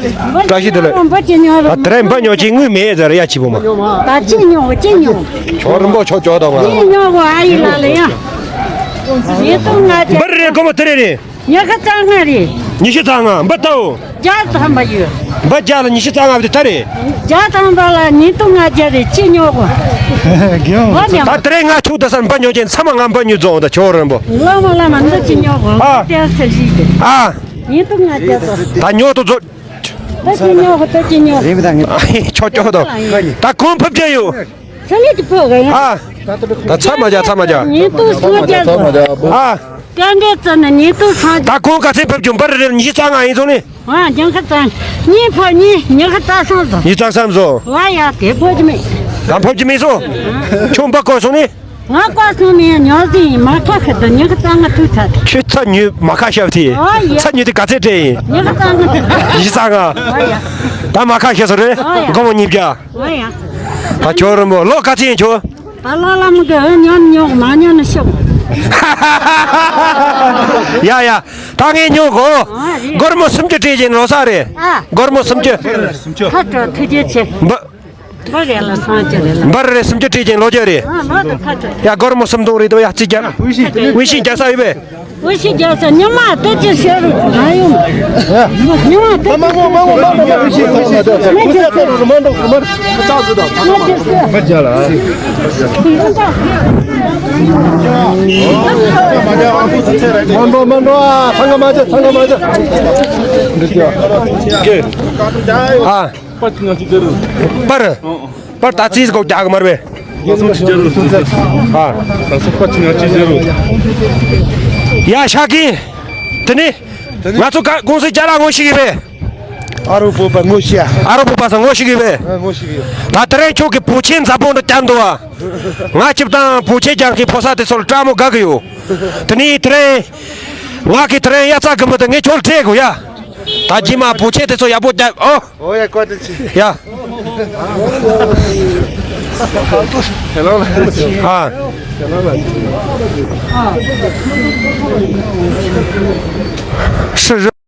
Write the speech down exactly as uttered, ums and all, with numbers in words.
བཀྲ་ཤིས་བདེ་ལེགས། འབུ་ཅི་ཉོ་རོགས། ད་དེ་རིང་འབུ་ཉོ་ཅི་དངུལ་མེད་ཟེར་ཡ་ཆི་བོ་མ། ད་ཅི་ཉོ་ཅི་ཉོ། ཁྱོད་རིན་པོ་ཆོ་ཅོ་དང་བ། ཅི་ཉོ་གོ་ཨ་ཡི་ལ་ལ་ཡ། ཉིས་སྟོང་ལྔ་བརྒྱ། འབུ་རེ་རེ་སྒོར་མོ་དེ་རེ་རེ། ཉི་ཤུ་རྩ་ལྔ་རེད། ཉི་ཤུ་རྩ་ལྔ་འབུ་ལྟའོ། བརྒྱ་ཐམ་པ་ཡོད། འབུ་བརྒྱ་ལ་ཉི་ཤུ་རྩ་ལྔ་བ་དེ་ད་རེད། བརྒྱ་ཐམ་པ་ལ་ཉིས་སྟོང་ལྔ་བརྒྱ་རེད་ཅི་ཉོ་གོ། ད་དེ་རིང་ང་ཆུ་ད་སར་འབུ་ཉོ་ཅན་ཚང་མ་ང་འབུ་ཉོ་རྫོང་ད་ཁྱོད་རིན་པོ། ལ་མ་ལ་མ་འདི་ཅི་ཉོ་གོ། ཨ། ཏན་སེ་ཞིག་དེ། ཨ། ཉིས་སྟོང་ལྔ་བརྒྱ་ཙམ། ད་ཉོ་དུ་རྫོང་། ད་ཅི་ཉོ་གོ་ད་ཅི་ཉོ། རེད་མི་ད་ངས། ཨ་ཧེ་ཆོ་ཅོ་དང་། ད་གོང་ཕུབ་ཅན་ཡོད། ཚ་ལེ་ཅི་ཕོ་ག་ཡ། ཨ། ད་ཚ་མ་རྒྱག་ཚ་མ་རྒྱག་ཉིས་སྟོང་སུམ་བརྒྱ་ཙམ། ཨ། སྐད་འདྲེ་ཙམ་ནི་ཉིས་སྟོང་སུམ་བརྒྱ། ད་གོང་ག་ཚད་ཕུབ་ཀྱང་འབུ་རེ་རེ་ཉི་ཤུ་རྩ་ལྔ་ཡིན་སོང་ནི། ཨ་ཉི་ཤུ་རྩ་གཉིས་ཕོ་གཉིས་ཉི་ཤུ་རྩ་གསུམ་ཙམ། ཉི་ཤུ་རྩ་གསུམ་ཙམ། ཝ་ཡ་དེ་ཕོ་ཅི་མེད། ད་ཕུབ་ཀྱི་མེད་སོང་། ཁྱོད་འབུ་བཀོལ་སོང་ནི། ང་བཀོལ་སོང་ནས་ཉོ་ཟིན་མ་ཁ་ཤ་དང་ཉི་ཤུ་རྩ་ལྔ་ཐུག་ཚར། ཁྱོད་ཚ་ཉོས་མ་ཁ་ཤ་དེ། ཨོ་ཡ། ཚ་ཉོས་དེ་ག་ཚད་སྤྲད་ཡིན། ཉི་ཤུ་རྩ་ལྔ་ཐུག་ཚར། ཉི་ཤུ་རྩ་ལྔ། ཨོ་ཡ། ད་མ་ཁ་ཤ་སོང་རེད། ཨོ་ཡ། སྒོར་མོ་ཉིས་བརྒྱ། ཨོ་ཡ། ད་ཁྱོད་རིན་པོ་ལོ་ག་ཚད་ཡིན་ཁྱོད། ད་ལོ་ལ་མི་དགོས་ཨེ་ཉོ་ནི་ཉོ་མ་ཉོ་ནི་ཤོག་ཡ་ཡ། ད་ངས་ཉོ་གོ། ཨ་རེད། སྒོར་མོ་སུམ་ཅུ་སྤྲད་ཀྱིན་ལོ་གསར་རེད། ཨ། སྒོར་མོ་སུམ་ཅུ། ཁ་དྲོ་ཐུགས་རྗེ་ཆེ། འབུ། འབུ་རེ་ལ་སུམ་ཅུ་རེ་ལ། འབུ་རེ་སུམ་ཅུ་སྤྲད་ཀྱིན་ལོ་རྒྱུ་རེད། ཨ་ལོ་དུ་ཁ་དྲོ། ཡ་སྒོར་མོ་སུམ་སྟོང་རེད་དོ་ཡ་རྩིས་རྒྱག་འུན་ཤིང་རྒྱག་ས་ཡོད་པས། འུན་ཤིང་རྒྱག་ས་ཉི་མ་ལྟ་ཅི་ཤེས་རུ་ང་ཡོང་། ཉི་མ་ལྟ་ཅི། མ་འགྲོ་མ་འགྲོ་མ་འགྲོ་མ་འགྲོ། མ་འགྲོ་མ་འགྲོ་ཨ། ཚང་ག་མ་བྱེད་ཚང་ག་མ་བྱེད། ཨ། པར། པར་ད་ཙིས་གོ་རྒྱག་གི་མར་བས། ཨ། ཡ་ཤག་གི། དེ་ནི། ང་ཚོ་ཀ་ཀུང་སི་ཅ་ལག་ངོ་ཤེས་གི་བས། ཨ་རོ་བོད་པ་ངོ་ཤེས་ཨ། ཨ་རོ་བོད་པ་ས་ངོ་ཤེས་གི་བས། ཨ་ངོ་ཤེས་གི་ཡོད། ད་དེ་རིང་ཁྱོད་ཀྱི་བོད་ཆས་འཛམ་བུ་གླིང་དུ་བསྐྱངས་འདུག་ཨ། ང་ཅིབ་དང་བོད་ཆས་རྒྱག་གི་ཕོ་ས་དེ་ཚོ་ལ་སྤྲང་མོ་དགའ་གི་ཡོད། དེ་ནི་དེ་རིང་། ང་གི་དེ་རིང་དབྱར་རྩྭ་དགུན་འབུ་དེ་ངས་ཁྱོད་ལ་སྤྲད་དགོས་ཡ། ད་རྗེས་མ་བོད་ཆས་དེ་ཚོ་ཡག་པོ་རྒྱག་ཨོ། ཨོ་ཡ་བཀའ་དྲིན་ཆེ། ཡ། ཧེ་ལོ་ལ། ཨ། ཧྲི་ཧྲི།